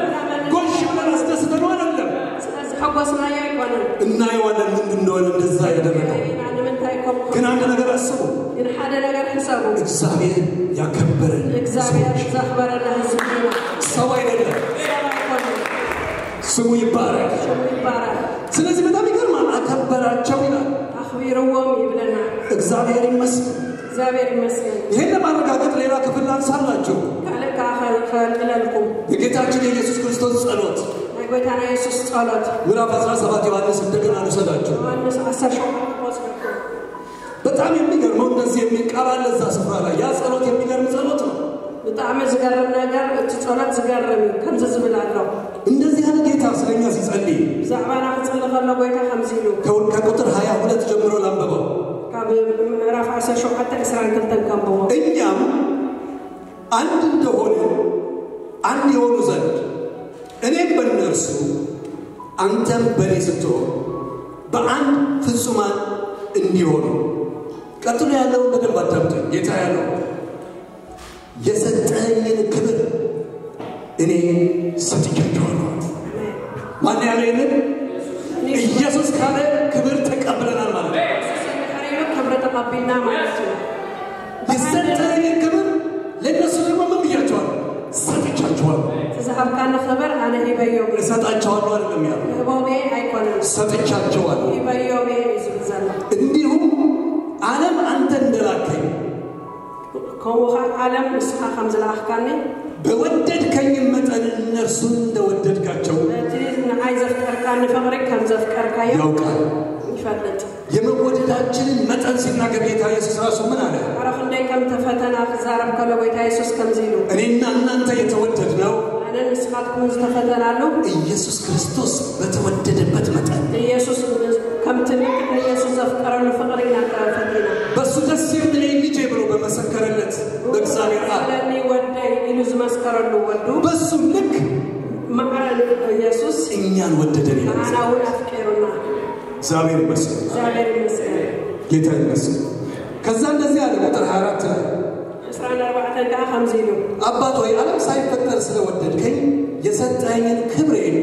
ጎሽ ብለን አስደስተነው አይደለም። ስለዝሐጎስናዮ ኣይኮነን። እናየዋለን ምንድን እንደሆነ እንደዛ ያደረገው። ኢና ንምንታይ ከምኡ ግን አንድ ነገር አስቡ። ግን ሓደ ነገር ሕሰቡ። እግዚአብሔር ያከበረን እግዚኣብሔር ሰዎች። ዘኽበረና ህዝቢ ኢና። ሰው አይደለም። ሰብ ኣይኮነን። ስሙ ይባረክ። ሽሙ ይባረክ። ስለዚህ በጣም ይገርማል። አከበራቸው ይላል። ኣኽቢርዎም ይብለና። እግዚአብሔር ይመስገን። እግዚኣብሔር ይመስገን። ይህን ለማረጋገጥ ሌላ ክፍል ላንሳላችሁ። ካልእ ከዓ ከልዕለልኩም። የጌታችን የኢየሱስ ክርስቶስ ጸሎት ናይ ጎይታና የሱስ ጸሎት ምዕራፍ አስራ ሰባት ዮሐንስ እንደገና ልውሰዳችሁ። ዮሐንስ ዓሰርተ ሸውዓተ ወስደኩም። በጣም የሚገርመው እንደዚህ የሚል ቃል አለ እዛ ስፍራ ላይ። ያ ጸሎት የሚገርም ጸሎት ነው። ብጣዕሚ ዝገርም ነገር፣ እቲ ጸሎት ዝገርም እዩ። ከምዚ ዝብል ኣሎ። እንደዚህ ያለ ጌታ ስለኛ ሲጸልይ ብዛዕባና ክጽሊ ከሎ ጎይታ ከምዚ ኢሉ ከ- ከቁጥር ሃያ ሁለት ጀምሮ ላንብበው። ካብ ምዕራፍ ዓሰርተ ሸውዓተ ዕስራን ክልተን ከንብቦ። እኛም አንድ እንደሆነ አንድ የሆኑ ዘንድ እኔም በእነርሱ አንተም በእኔ ስትሆን በአንድ ፍጹማን እንዲሆኑ። ቀጥሎ ያለውን በደንብ አዳምጡ። ጌታ ያለው የሰጠኝን ክብር እኔ ሰጥቻቸዋለሁ። ማን ያለ ይህንን? ኢየሱስ ካለ ክብር ተቀብለናል ማለት ነው። ኢየሱስ እንድሕር ኢሉ ክብሪ ተቐቢልና ማለት እዩ። የሰጠኝን ክብር ለእነሱ ደግሞ ምን ብያቸዋለሁ? ሰጥቻቸዋለሁ። እቲ ዝሃብካኒ ክብር ኣነ ሂበዮም። እሰጣቸዋለሁ አይደለም ያለው፣ ሂቦም እየ ኣይኮነን። ሰጥቻቸዋለሁ። ሂበዮም እየ እዩ ዝብል ዘሎ። እንዲሁም ዓለም አንተ እንደላከኝ ከምኡ ኸዓ ዓለም ንስኻ ከም ዝለኣኽካኒ በወደድከኝ መጠን እነርሱን እንደወደድካቸው በቲ ንዓይ ዘፍቀርካኒ ፍቕሪ ከም ዘፍቀርካዮ ያውቃል። ይፈልጥ። የመወደዳችንን መጠን ሲናገር ጌታ ኢየሱስ ራሱ ምን አለ? ኣረ ክንደይ ከም ተፈተና ክዛረብ ከሎ ጎይታ የሱስ ከምዚ ኢሉ እኔና እናንተ የተወደድነው ኣነ ንስኻትኩም ዝተፈተናሉ ኢየሱስ ክርስቶስ በተወደደበት መጠን ኢየሱስ ከምቲ ልክዕ ንኢየሱስ ዘፍቀረሉ ፍቕሪ ኢና ተፈቲና። በእሱ ደስ የሚለኝ ልጄ ብሎ በመሰከረለት በእግዚአብሔር አብ ለኒ ወደይ ኢሉ ዝመስከረሉ ወዱ በሱ ልክ ማዕረ ኢየሱስ እኛን ወደደን ይላል። ንዓና እውን ኣፍቂሩና። እግዚአብሔር ይመስገን። እግዚኣብሔር ይመስገን። ጌታ ይመስገን። ከዛ እንደዚህ አለ ቁጥር ሃያ አራት ላይ ዕስራን ኣርባዕተን ከዓ ከምዚ ኢሉ አባት ሆይ ዓለም ሳይፈጠር ስለወደድከኝ የሰጠኝን ክብሬን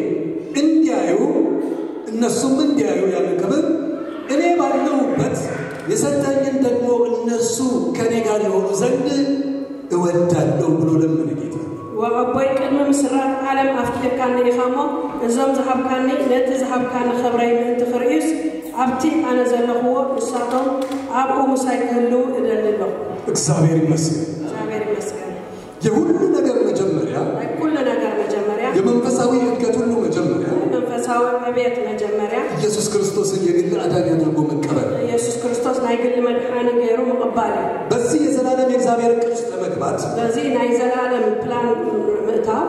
እንዲያዩ እነሱም እንዲያዩ ያለ ክብር እኔ ባለሁበት የሰጠኝን ደግሞ እነሱ ከኔ ጋር የሆኑ ዘንድ እወዳለሁ ብሎ ለመነ ጌታ። ወኣቦይ ቅድሚ ምስራት ዓለም ኣፍቂርካኒ ኢኻ እሞ እዞም ዝሃብካኒ ነቲ ዝሃብካኒ ክብረይ ምእንቲ ክርእዩስ ኣብቲ ኣነ ዘለኽዎ ንሳቶም ኣብኡ ምሳይ ክህልዉ እደሊ ኣለኹ። እግዚአብሔር ይመስገን። እግዚኣብሔር ይመስገን። የሁሉ ነገር መጀመሪያ ናይ ኩሉ ነገር መጀመርያ የመንፈሳዊ እድገት ሁሉ መጀመሪያ ናይ መንፈሳዊ ዕብየት መጀመርያ ኢየሱስ ክርስቶስን የግል አዳኝ አድርጎ መቀበል። ኢየሱስ ክርስቶስ ናይ ግሊ መድሓኒ ገይሩ ምቕባል እዩ። በዚህ የዘላለም የእግዚአብሔር እቅድ ውስጥ ለመግባት በዚ ናይ ዘላለም ፕላን ምእታው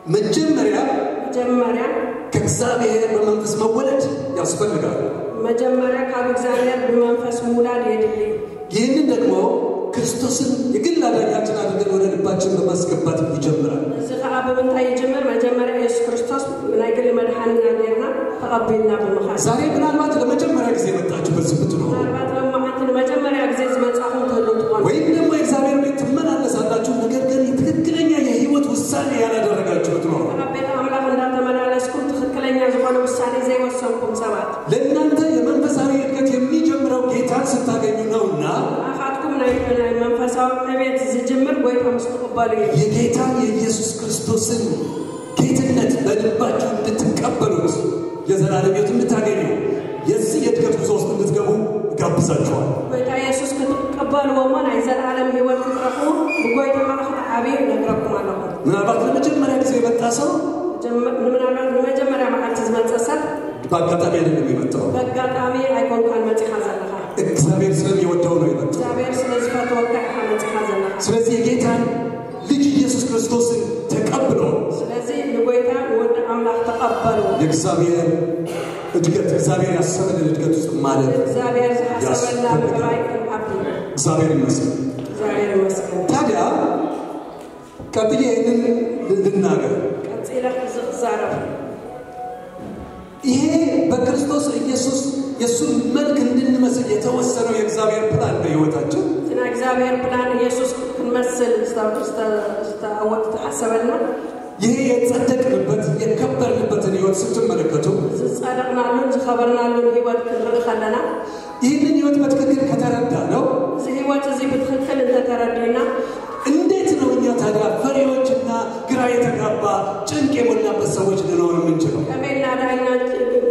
መጀመሪያ መጀመርያ ከእግዚአብሔር በመንፈስ መወለድ ያስፈልጋል። መጀመርያ ካብ እግዚኣብሔር ብመንፈስ ምውላድ የድሊ። ይህንን ደግሞ ክርስቶስን የግል አዳኛችን አድርገን ወደ ልባችን በማስገባት ይጀምራል። እዚ ከዓ ብምንታይ ይጅምር? መጀመርያ የሱስ ክርስቶስ ናይ ግሊ መድሓንና ጌርና ተቐቢልና ብምኻድ። ዛሬ ምናልባት ለመጀመሪያ ጊዜ መጣችሁ በዚህ ብትኖሩ ምናልባት ሎም መዓልቲ ንመጀመርያ ግዜ ዝመጻኹም ትህሉ ትኾኑ። ወይም ደግሞ የእግዚአብሔር ቤት ትመላለሳላችሁ፣ ነገር ግን ትክክለኛ የህይወት ውሳኔ ያላደረጋችሁ ብትኖሩ ኣብ ቤት ኣምላኽ እንዳተመላለስኩም ትኽክለኛ ዝኾነ ውሳኔ ዘይወሰንኩም ሰባት ለእናንተ የመንፈሳዊ እድገት የሚጀምረው ጌታን ስታገኙ ነውና ንዓኻትኩም ናይ ናይ መንፈሳዊ ዕቤት ዝጅምር ጎይታ ምስ ትቕበሉ እዩ። የጌታን የኢየሱስ ክርስቶስን ጌትነት በልባችሁ እንድትቀበሉት የዘላለም ሕይወት እንድታገኙ የዚህ የእድገት ጉዞ ውስጥ እንድትገቡ እጋብዛችኋል። ጎይታ የሱስ ክትቀበልዎ እሞ ናይ ዘለኣለም ህይወት ክትረኽቡ ብጎይታ ከዓ ክትዓብዩ እነግረኩም ኣለኹ። ምናልባት ለመጀመሪያ ጊዜ የመጣ ሰው ጀመ- ንምናልባት ንመጀመርያ መዓልቲ ዝመፀ ሰብ በአጋጣሚ አይደለም የመጣው። በጋጣሚ ኣይኮንካን መፂኻ ዘለኻ። እግዚአብሔር ስለሚወደው ነው የመጣው። እግዚኣብሔር ስለ ዝፈትወካ ኢኻ መፂኻ ዘለኻ። ስለዚህ የጌታን ልጅ ኢየሱስ ክርስቶስን ተቀብሎ ስለዚ ንጎይታ ንወዲ ኣምላኽ ተቐበሉ። የእግዚአብሔር እድገት፣ እግዚአብሔር ያሰበልን እድገት ውስጥ ማለት እግዚኣብሔር ዝሓሰበልና ያስፈልጋል። ምዕባይ ክንዓቢ እግዚአብሔር ይመስገን። እግዚአብሔር ይመስገን። ታዲያ ቀጥዬ ይህንን ልናገር። ቀጽለ ክዛረብ ይሄ በክርስቶስ ኢየሱስ የእሱን መልክ እንድንመስል የተወሰነው የእግዚአብሔር ፕላን በህይወታችን ስና እግዚኣብሔር ፕላን ኢየሱስ ክንመስል ዝተወጥተ ሓሰበልና ይሄ የጸደቅንበት የከበርንበትን ህይወት ስትመለከቱ ዝጸደቕናሉን ዝኸበርናሉን ህይወት ክንርኢ ከለና ይህንን ህይወት በትክክል ከተረዳ ነው እዚ ህይወት እዚ ብትክክል እንተተረዲና እንዴት ነው እኛ ታዲያ ፈሪዎችና ግራ የተጋባ ጭንቅ የሞላበት ሰዎች ልንሆን የምንችለው? ከመይ እናዳ ኢና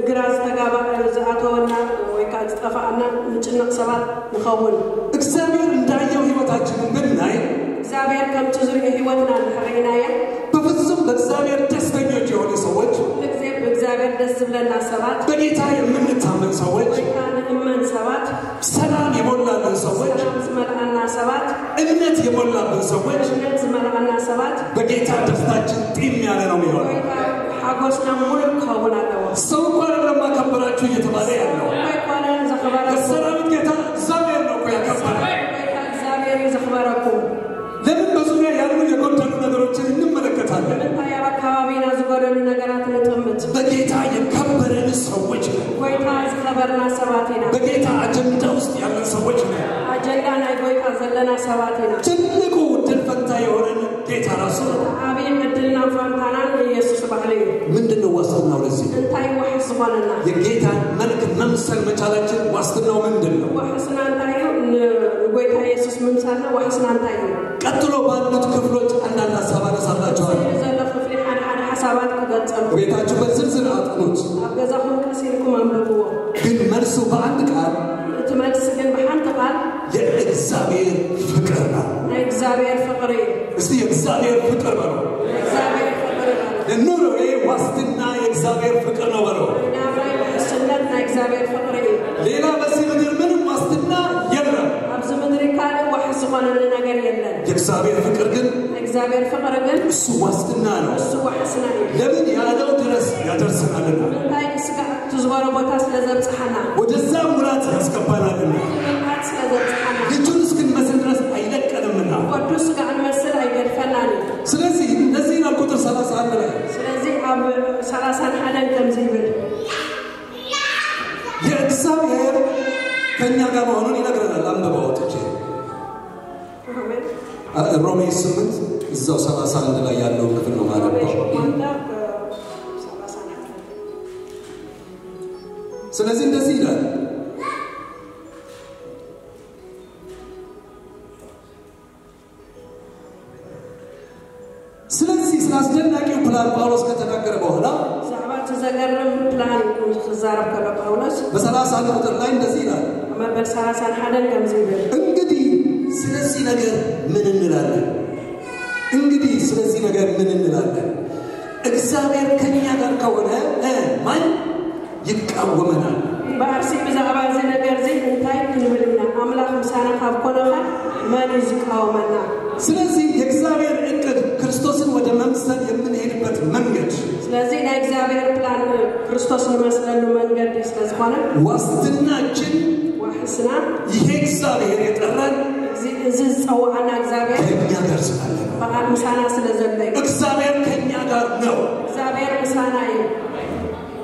ግራ ዝተጋባእ ዝኣተወና ወይ ከዓ ዝጠፋኣና ንጭነቕ ሰባት ንኸውን? እግዚአብሔር እንዳየው ህይወታችንን ብናይ እግዚኣብሔር ከምቲ ዝሪኦ ህይወትና እንድሕርኢናዮ በፍጹም በእግዚአብሔር ደስተኞች የሆኑ ሰዎች፣ ኩሉ ግዜ ብእግዚኣብሔር ደስ ዝብለና ሰባት በጌታ የምንታመን ሰዎች፣ ጎይታ ንእመን ሰባት ሰላም የሞላልን ሰዎች፣ ሰላም ዝመልኣና ሰባት እምነት የሞላብን ሰዎች እምነት ዝመልኣና ሰባት በጌታ ደስታችን ጢም ያለ ነው የሚሆነው። ጎይታ ሓጎስና ሙሉእ ክኸውን ኣለዎ ሰው እንኳን አይደለም አከበራችሁ እየተባለ ያለው እኮ ኣይኮነን ዘኽበረኩም የሰራዊት ጌታ እግዚአብሔር ነው እኮ ያከበረ። ጎይታ እግዚኣብሔር እዩ ዘኽበረኩም ለምን በዙሪያ ያሉ የጎደሉ ነገሮችን እንመለከታለን? ንምንታይ ኣብ ኣከባቢና ዝጎደሉ ነገራት ንጥምት በጌታ የከበረን ሰዎች ነን። ጎይታ ዝኸበርና ሰባት ኢና በጌታ አጀንዳ ውስጥ ያለን ሰዎች ነን። ኣጀንዳ ናይ ጎይታ ዘለና ሰባት ኢና ትልቁ ድል ፈንታ የሆነን ጌታ ራሱ ነው። ዓብዪ ዕድልና ፋንታናን ኢየሱስ ባዕሉ እዩ ምንድን ነው ዋስትናው ለዚህ? እንታይ ዋሕስ ዝኾነና የጌታን መልክ መምሰል መቻላችን ዋስትናው ምንድን ነው? ዋሕስና እንታይ እዩ ንጎይታ ኢየሱስ ምምሳልና ዋሕስና እንታይ እዩ ቀጥሎ ባሉት ክፍሎች አንዳንድ ሀሳብ አነሳላችኋለሁ። ዘሎ ክፍሊ ሓደ ሓደ ሓሳባት ክገልጸሉ ቤታችሁ በዝርዝር አጥኑት። ኣብ ገዛኹም ቀሲልኩም ኣንብብዎ ግን መልሱ በአንድ ቃል እቲ መልሲ ግን ብሓንቲ ቃል የእግዚአብሔር ፍቅር ነው። ናይ እግዚኣብሔር ፍቅሪ እዩ እስቲ የእግዚአብሔር ፍቅር በሉ። ናይ እግዚኣብሔር ፍቅሪ እዩ የኑሮዬ ዋስትና የእግዚአብሔር ፍቅር ነው በሉ። ናብራይ ውሕስነት ናይ እግዚኣብሔር ፍቅሪ እዩ ሌላ በዚህ ምድር ምንም ዋስትና የለም። ኣብዚ ምድሪ ካልእ ዋሕስ ዝኾነኒ ነገር የለን የእግዚአብሔር ፍቅር ግን ናይ እግዚኣብሔር ፍቅሪ ግን እሱ ዋስትና ነው። እሱ ዋሕስና እዩ ለምን ያለው ድረስ ያደርሰናልና እንታይ ስጋዕ እቲ ዝበሎ ቦታ ስለ ዘብፅሓና ወደዛ ሙላት ያስገባናልና ምልኣት ስለ ዘብፅሓና ልጁን እስክንመስል ድረስ አይለቀንምና። ወዱ ስጋዕ ንመስል ኣይገድፈናን እዩ ስለዚህ እንደዚህ ይላል ቁጥር ሰላሳ አንድ ላይ ስለዚ ኣብ ሰላሳን ሓደን ከምዚ ይብል የእግዚአብሔር ከእኛ ጋር መሆኑን ይነግረናል። አንብበው አውጥቼ ኣሜን። ሮሜ ስምንት እዛው ሰላሳ አንድ ላይ ያለውን ክፍል ነው ማለት ነው። ስለዚህ እንደዚህ ይላል። ስለዚህ ስለ አስደናቂው ፕላን ጳውሎስ ከተናገረ በኋላ ብዛዕባ እቲ ዘገርም ፕላን ክዛረብ ከሎ ጳውሎስ በሰላሳ አንድ ቁጥር ላይ እንደዚህ ይላል። መበል ሰላሳን ሓደን ከምዚ ይብል እንግዲህ ስለዚህ ነገር ምን እንላለን? እንግዲህ ስለዚህ ነገር ምን እንላለን? እግዚአብሔር ከኛ ጋር ከሆነ እ፣ ማን ይቃወመናል? እምበኣርሲ ብዛዕባ እዚ ነገር እዚ እንታይ ክንብል ኢና? ኣምላኽ ምሳና ካብ ኮነኻ መን እዩ ዝቃወመና? ስለዚህ የእግዚአብሔር እቅድ ክርስቶስን ወደ መምሰል የምንሄድበት መንገድ ስለዚ ናይ እግዚኣብሔር ፕላን ክርስቶስ ንመስለሉ መንገዲ ስለ ዝኾነ ዋስትናችን ዋሕስና ይሄ እግዚአብሔር የጠራን እዚ ዝፀውዓና እግዚኣብሔር ከኛ ጋር ስላለ ነው። በዓል ምሳና ስለ ዘሎ እዩ። እግዚአብሔር ከኛ ጋር ነው። እግዚኣብሔር ምሳና እዩ።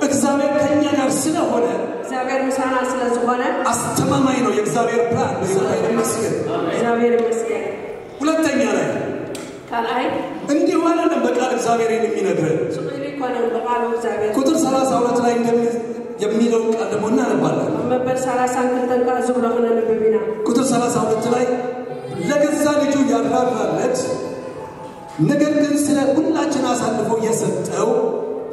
እግዚአብሔር ከኛ ጋር ስለሆነ እግዚኣብሔር ምሳና ስለ ዝኾነ አስተማማኝ ነው የእግዚአብሔር ፕላን። እግዚአብሔር ይመስገን። እግዚኣብሔር ይመስገን። ሁለተኛ ላይ ካልኣይ እንዲሁ አይደለም በቃል እግዚአብሔር የሚነግረን ስቕ ኢሉ ይኮነን ብቃሉ እግዚኣብሔር ቁጥር ሰላሳ ሁለት ላይ እንደሚ- የሚለውን ቃል ደግሞ እናነባለን። መበል ሰላሳን ክልተን ከዓ ዝብሎ ክነንብብ ኢና። ቁጥር ሰላሳ ሁለት ላይ ለገዛ ልጁ ያራራለት ነገር ግን ስለ ሁላችን አሳልፎ የሰጠው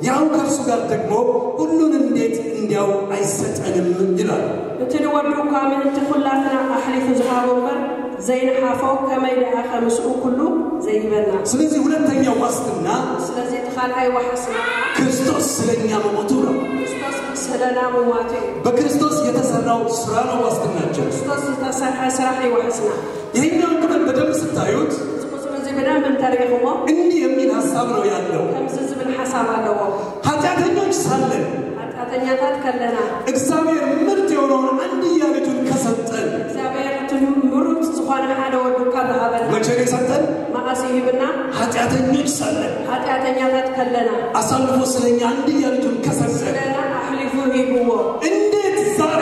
ያው ከእርሱ ጋር ደግሞ ሁሉን እንዴት እንዲያው አይሰጠንም ይላል። እቲ ንወዱ እኳ ምእንቲ ኩላትና ኣሕሊፉ ዝሃቦ እምበር ዘይንሓፎ ከመይ ደኣ ከምስኡ ኩሉ ዘይበና። ስለዚህ ሁለተኛው ዋስትና ስለዚ እቲ ካልኣይ ዋሕስና ክርስቶስ ስለኛ መሞቱ ነው። ክርስቶስ ስለና ምሟቱ እዩ። በክርስቶስ የተሰራው ስራ ነው ዋስትናችን። ክርስቶስ ዝተሰርሐ ስራሕ እዩ ዋሕስና። ይሄኛውን ክፍል በደንብ ስታዩት እዚ ቁፅሪ እዚ ብደንብ እንተሪኢኹሞ እንዲህ የሚል ሀሳብ ነው ያለው። ከምዚ ዝብል ሓሳብ ኣለዎ። ኃጢአተኞች ሳለን ሓጢኣተኛታት ከለና እግዚአብሔር ምርጥ የሆነውን አንድያ ልጁን ከሰጠን እግዚኣብሔር እቲ ምሩፅ ዝኾነ ሓደ ወዱ ካብ ዝሃበና። መቼ ነው የሰጠን? መዓስ ይህብና? ኃጢአተኞች ሳለን ኃጢአተኛታት ከለና አሳልፎ ስለኛ አንድያ ልጁን ከሰጠ ስለና ኣሕሊፉ ሂብዎ። እንዴት ዛሬ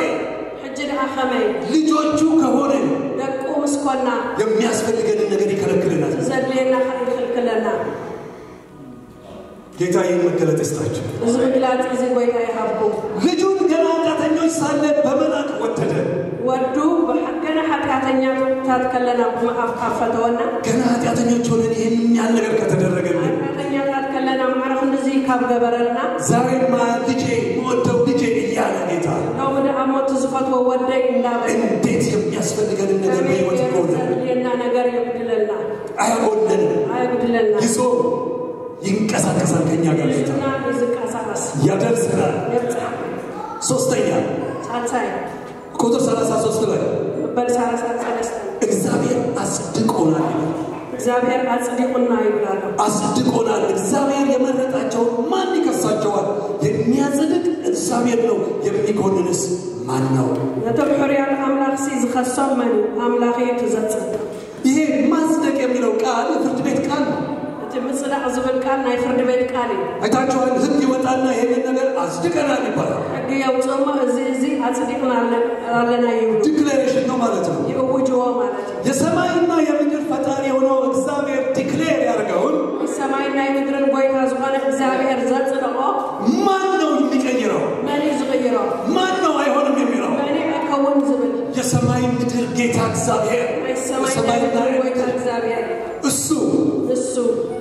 ሕጂ ደኣ ከመይ ልጆቹ ከሆነ ደቁ ምስ ኮና የሚያስፈልገንን ነገር ይከለክለናል? ዘድልየና ከ ይኽልክለና? ጌታ ይህን መገለጥ ይስጣችሁ። እዚ ምግላጽ እዚ ጎይታ ይሃብኩም። ልጁን ገና ኃጢአተኞች ሳለን በመናቅ ወደደ። ወዱ ብሓ- ገና ሓጢኣተኛታት ከለና ብምኣፍ ካብ ፈተወና ገና ኃጢአተኞች ሆነን ይህን ያህል ነገር ከተደረገልን ሓጢኣተኛታት ከለና ማዕረ ክንድዚ ካብ ገበረልና ዛሬማ ልጄ፣ የምወደው ልጄ እያለ ጌታ ሎሚ ደኣ ሞት ዝፈትዎ ወደይ እንዳበለ እንዴት የሚያስፈልገንን ነገር በሕይወት ይጎድል ዘድልየና ነገር ይጉድለልና አያጎድለንም። ኣየጉድለልና ይዞ ይንቀሳቀሳል ከኛ ጋር ጌታ እና ይዝንቀሳቀስ ያደርሰናል። የብፅሓ ሶስተኛ ሳልሳይ ቁጥር ሰላሳ ሶስት ላይ መበል ሰላሳ ሰለስተ እግዚአብሔር አጽድቆናል ይላል። እግዚኣብሔር ኣፅዲቁና ይብል ኣሎ። አጽድቆናል። እግዚአብሔር የመረጣቸውን ማን ይከሳቸዋል? የሚያጸድቅ እግዚአብሔር ነው፣ የሚኮንንስ ማን ነው? ነቶም ሕሩያት ኣምላኽሲ ዝኸሶም መን እዩ? ኣምላኽ እዩ እቲ ዘፅድቕ። ይሄ ማጽደቅ የሚለው ቃል የፍርድ ቤት ቃል ነው። እቲ ምፅዳቕ ዝብል ቃል ናይ ፍርዲ ቤት ቃል እዩ። አይታችኋል። ህግ ይወጣና ይሄንን ነገር አጽድቀናል ይባላል። ሕጊ የውፅእ እሞ እዚ እዚ ኣፅዲቕና ኣለ- ኣለና ይብሉ ዲክሌሬሽን ነው ማለት ነው። ይእውጅዎ ማለት እዩ። የሰማይና የምድር ፈጣሪ የሆነው እግዚአብሔር ዲክሌር ያደርገውን ሰማይን ናይ ምድርን ጎይታ ዝኾነ እግዚኣብሔር ዘፅደቆ ማን ነው የሚቀይረው? መን እዩ ዝቕይሮ? ማን ነው አይሆንም የሚለው? መን እዩ ኣይከውን ዝብል? የሰማይ ምድር ጌታ እግዚአብሔር ናይ ሰማይን ናይ የሰማይና ምድርን ጎይታ የምድር እግዚኣብሔር እሱ እሱ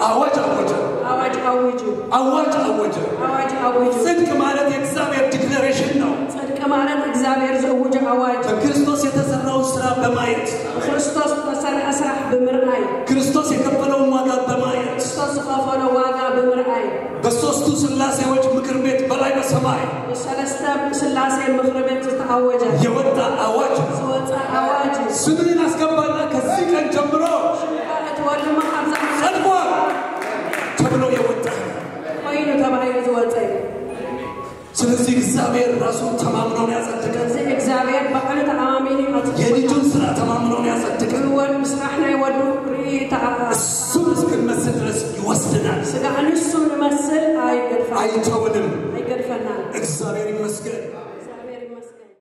አዋጅ አወጀ። ኣዋጅ ኣዊጁ አዋጅ አወጀ። ኣዋጅ ኣዊጁ። ጽድቅ ማለት የእግዚአብሔር ዲክሌሬሽን ነው። ፅድቂ ማለት እግዚኣብሔር ዝእውጅ ኣዋጅ በክርስቶስ የተሰራውን ስራ በማየት ብክርስቶስ ዝተሰርሐ ስራሕ ብምርኣይ ክርስቶስ የከፈለውን ዋጋ በማየት ክርስቶስ ዝኸፈሎ ዋጋ ብምርኣይ በሶስቱ ስላሴዎች ምክር ቤት በላይ በሰማይ ብሰለስተ ስላሴ ምኽሪ ቤት ዝተኣወጀ የወጣ አዋጅ ነው። ዝወፀ ኣዋጅ እዩ። ስምህን አስገባና ከዚህ ቀን ጀምሮ እትወድሞ ካብዛ ጸድቋል ተብሎ የወጣ። ኮይኑ ተባሂሉ ዝወፀ እዩ። ስለዚህ እግዚአብሔር ራሱን ተማምኖ ነው ያጸደቀን። እዚ እግዚኣብሔር ባዕሉ ተኣማሚኑ እዩ። የልጁን ስራ ተማምኖ ነው ያጸደቀን። ወድ ስራሕ ናይ ወዱ ርኢ ተኣ- እሱን እስክንመስል ድረስ ይወስድናል። ስጋ ንሱ ንመስል ኣይገድፈና አይተውንም። ኣይገድፈናን። እግዚአብሔር ይመስገን።